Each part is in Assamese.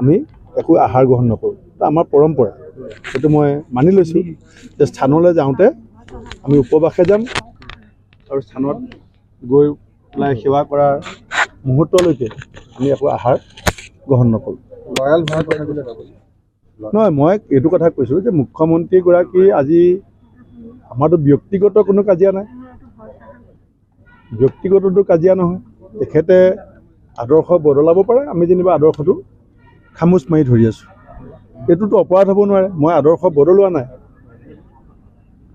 আমি একো আহাৰ গ্ৰহণ নকৰোঁ। এইটো আমাৰ পৰম্পৰা, সেইটো মই মানি লৈছোঁ যে স্থানলৈ যাওঁতে আমি উপবাসে যাম আৰু স্থানত গৈ পেলাই সেৱা কৰাৰ মুহূৰ্তলৈকে আমি একো আহাৰ গ্ৰহণ নকৰোঁ। লয়াল হোৱাৰ কথা ক'লে। নহয়, মই এইটো কথা কৈছোঁ যে মুখ্যমন্ত্ৰীগৰাকী আজি আমাৰতো ব্যক্তিগত কোনো কাজিয়া নাই, ব্যক্তিগততো কাজিয়া নহয়। তেখেতে আদৰ্শ বদলাব পাৰে, আমি যেনিবা আদৰ্শটো খামোচ মাৰি ধৰি আছোঁ। এইটোতো অপৰাধ হ'ব নোৱাৰে। মই আদৰ্শ বদলোৱা নাই,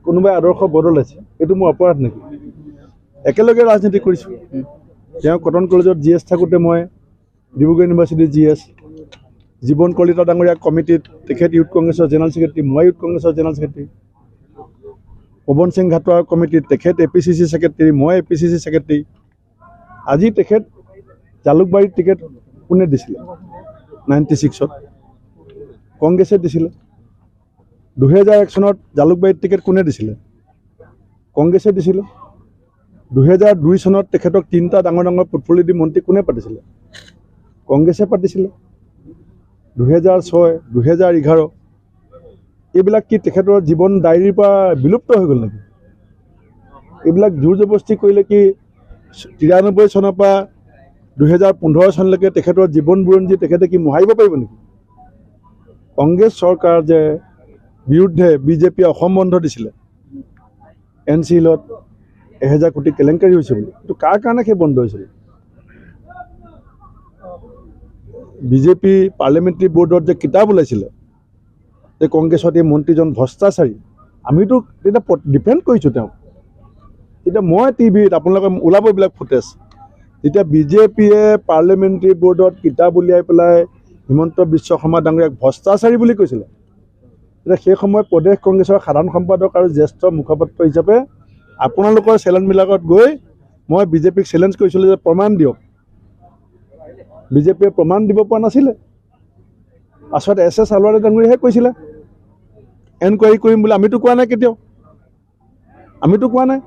কোনোবাই আদৰ্শ বদলাইছে, এইটো মোৰ অপৰাধ নেকি? একেলগে ৰাজনীতি কৰিছোঁ। তেওঁ কটন কলেজত জিএছ থাকোঁতে মই ডিব্ৰুগড় ইউনিভাৰ্চিটিৰ জিএছ। জীৱন কলিতা ডাঙৰীয়া কমিটিত তেখেত ইউথ কংগ্ৰেছৰ জেনেৰেল ছেক্ৰেটাৰী, মই ইউথ কংগ্ৰেছৰ জেনেৰেল ছেক্ৰেটাৰী। পৱন সিং ঘাটোৱাৰ কমিটিত তেখেত এপিচিচি ছেক্ৰেটাৰী, মই এপিচিচি ছেক্ৰেটাৰী। আজি তেখেত জালুকবাৰীত টিকেট কোনে দিছিলে? 96ত কংগ্ৰেছে দিছিলে। 2001 চনত জালুকবাৰীত টিকেট কোনে দিছিলে? কংগ্ৰেছে দিছিলে। 2002 চনত তেখেতক তিনিটা ডাঙৰ ডাঙৰ পৰ্টফলিঅ' দি মন্ত্ৰী কোনে পাতিছিলে? কংগ্ৰেছে পাতিছিলে। 2006, 2011, এইবিলাক কি তেখেতৰ জীৱন ডায়েৰীৰ পৰা বিলুপ্ত হৈ গ'ল নেকি? এইবিলাক জোৰ জবস্তি কৰিলে কি 93 চনৰ পৰা 2015 চনলৈকে তেখেতৰ জীৱন বুৰঞ্জী তেখেতে কি মোহাৰিব পাৰিব নেকি? কংগ্ৰেছ চৰকাৰ যে বিৰুদ্ধে বিজেপিয়ে অসম বন্ধ দিছিলে, এন চি হিলত 1000 কোটি কেলেংকাৰী হৈছে বুলি, এইটো কাৰ কাৰণে সেই বন্ধ হৈছিলে? বিজেপি পাৰ্লিমেণ্টাৰী বৰ্ডত যে কিতাপ ওলাইছিলে যে কংগ্ৰেছত এই মন্ত্ৰীজন ভ্ৰষ্টাচাৰী, আমিতো তেতিয়া ডিফেণ্ড কৰিছোঁ তেওঁক। তেতিয়া মই টিভিত আপোনালোকে ওলাব এইবিলাক ফুটেজ, তেতিয়া বিজেপিয়ে পাৰ্লিমেণ্টাৰী বৰ্ডত কিতাপ উলিয়াই পেলাই হিমন্ত বিশ্ব শৰ্মা ডাঙৰীয়াক ভ্ৰষ্টাচাৰী বুলি কৈছিলে, তেতিয়া সেই সময়ত প্ৰদেশ কংগ্ৰেছৰ সাধাৰণ সম্পাদক আৰু জ্যেষ্ঠ মুখপাত্ৰ হিচাপে আপোনালোকৰ চেনেলবিলাকত গৈ মই বিজেপিক চেলেঞ্জ কৰিছিলোঁ যে প্ৰমাণ দিয়ক। বিজেপিয়ে প্ৰমাণ দিব পৰা নাছিলে। পাছত এছ এছ আহলুৱালিয়া ডাঙৰীয়াহে কৈছিলে এনকুৱাৰী কৰিম বুলি। আমিতো কোৱা নাই কেতিয়াও, আমিতো কোৱা নাই।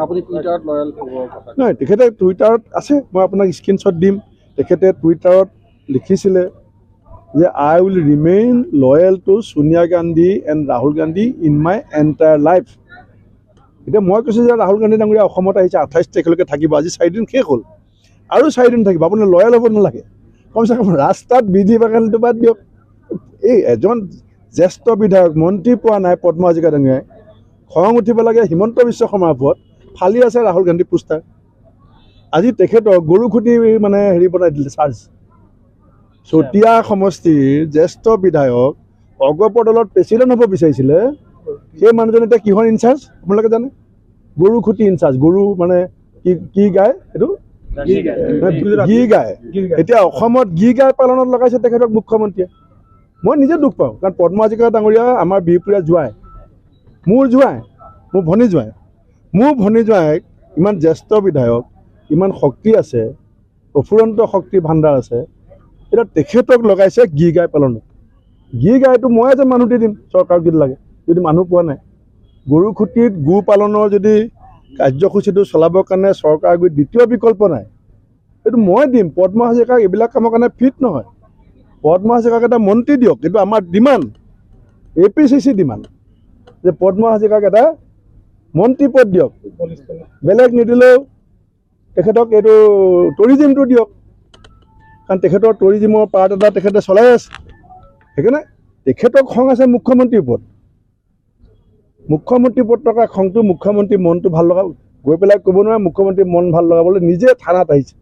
আপুনি টুইটাৰত লয়েল হ'ব কথা? নহয়, তেখেতে টুইটাৰত আছে, মই আপোনাক স্ক্ৰীনশ্বট দিম। তেখেতে টুইটাৰত লিখিছিলে যে "I will remain loyal to Sonia Gandhi and Rahul Gandhi in my entire life." এতিয়া মই কৈছোঁ যে ৰাহুল গান্ধী ডাঙৰীয়া অসমত আহিছে, 28 তাৰিখলৈকে থাকিব। আজি 4 দিন শেষ হ'ল, আৰু 4 দিন থাকিব। আপুনি লয়েল হ'ব নালাগে, কমচে কম ৰাস্তাত বিধি বাগানটো বাদ দিয়ক। এই এজন জ্যেষ্ঠ বিধায়ক, মন্ত্ৰী পোৱা নাই পদ্ম হাজৰিকা ডাঙৰীয়াই, খং উঠিব লাগে হিমন্ত বিশ্ব শৰ্মাৰ ওপৰত, ফালি আছে ৰাহুল গান্ধী পোষ্টাৰ। আজি তেখেতক গৰু খুটি মানে হেৰি বনাই দিলে চাৰ্জ। চতিয়া সমষ্টিৰ জ্যেষ্ঠ বিধায়ক, অগপ দলত প্ৰেচিডেণ্ট হ'ব বিচাৰিছিলে, সেই মানুহজন এতিয়া কিহৰ ইনচাৰ্জ আপোনালোকে জানে? গৰু খুটি ইনচাৰ্জ। গৰু মানে কি কি গাই এইটো, গী গাই। এতিয়া অসমত গী গাই পালনত লগাইছে তেখেতক মুখ্যমন্ত্ৰীয়ে। মই নিজে দুখ পাওঁ, কাৰণ পদ্ম হাজৰিকা ডাঙৰীয়া আমাৰ বিহপুৰীয়া জোঁৱাই, মোৰ জোঁৱাই, মোৰ ভনী জোঁৱাই। মোৰ ভনী জোঁৱাইক, ইমান জ্যেষ্ঠ বিধায়ক, ইমান শক্তি আছে, অফুৰন্ত শক্তিৰ ভাণ্ডাৰ আছে, এতিয়া তেখেতক লগাইছে গী গাই পালনত। গী গাইটো মই এজন মানুহ দি দিম চৰকাৰক যদি লাগে, যদি মানুহ পোৱা নাই। গৰু খুটিত গো পালনৰ যদি কাৰ্যসূচীটো চলাবৰ কাৰণে চৰকাৰ গৈ দ্বিতীয় বিকল্প নাই, এইটো মই দিম। পদ্ম হাজৰিকাক এইবিলাক কামৰ কাৰণে ফিট নহয়। পদ্ম হাজৰিকাক এটা মন্ত্ৰী দিয়ক। কিন্তু আমাৰ ডিমাণ্ড, এপিচিচি ডিমাণ্ড যে পদ্ম হাজৰিকাক এটা মন্ত্ৰী পদ দিয়ক। বেলেগ নিদিলেও তেখেতক এইটো টুৰিজিমটো দিয়ক, কাৰণ তেখেতৰ টুৰিজিমৰ পাৰ্ট এটা তেখেতে চলাই আছে। সেইকাৰণে তেখেতক খং আছে মুখ্যমন্ত্ৰীৰ ওপৰত। মুখ্যমন্ত্ৰীৰ ওপৰত থকা খংটো মুখ্যমন্ত্ৰীৰ মনটো ভাল লগা গৈ পেলাই ক'ব নোৱাৰে। মুখ্যমন্ত্ৰীৰ মন ভাল লগাবলৈ নিজে থানাত আহিছে,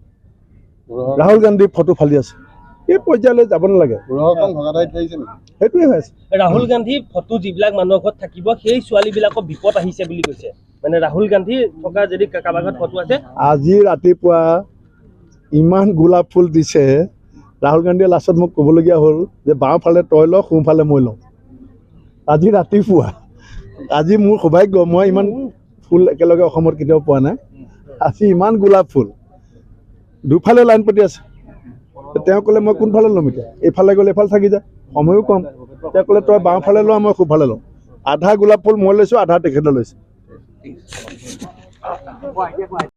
ৰাহুল গান্ধীৰ ফটো ফালি আছে। এই পৰ্যায়লৈ যাব নালাগে। বুঢ়াখন ভগা ঠাইত আহিছে নেকি? সেইটোৱে হৈ আছে। ৰাহুল গান্ধীৰ ফটো যিবিলাক মানুহৰ ঘৰত থাকিব, সেই ছোৱালীবিলাকৰ বিপদ আহিছে বুলি কৈছে। মানে ৰাহুল গান্ধী থকা যদি কাৰোবাৰ ঘৰত ফটো আছে। আজি ৰাতিপুৱা ইমান গোলাপ ফুল দিছে ৰাহুল গান্ধীয়ে, লাষ্টত মোক ক'বলগীয়া হ'ল যে বাওঁফালে তই ল, সোঁফালে মই লওঁ। আজি ৰাতিপুৱা, আজি মোৰ সৌভাগ্য, মই ইমান ফুল একেলগে অসমত কেতিয়াও পোৱা নাই। আজি ইমান গোলাপ ফুল, দুফালে লাইন পাতি আছে। তেওঁ ক'লে, মই কোনফালে ল'ম এতিয়া? এইফালে গ'লে এইফালে থাকি যায়, সময়ো কম। তেওঁ ক'লে, তই বাওঁফালে লোৱা, মই সোঁফালে লওঁ। আধা গোলাপ ফুল মই লৈছোঁ, আধা তেখেতে লৈছে।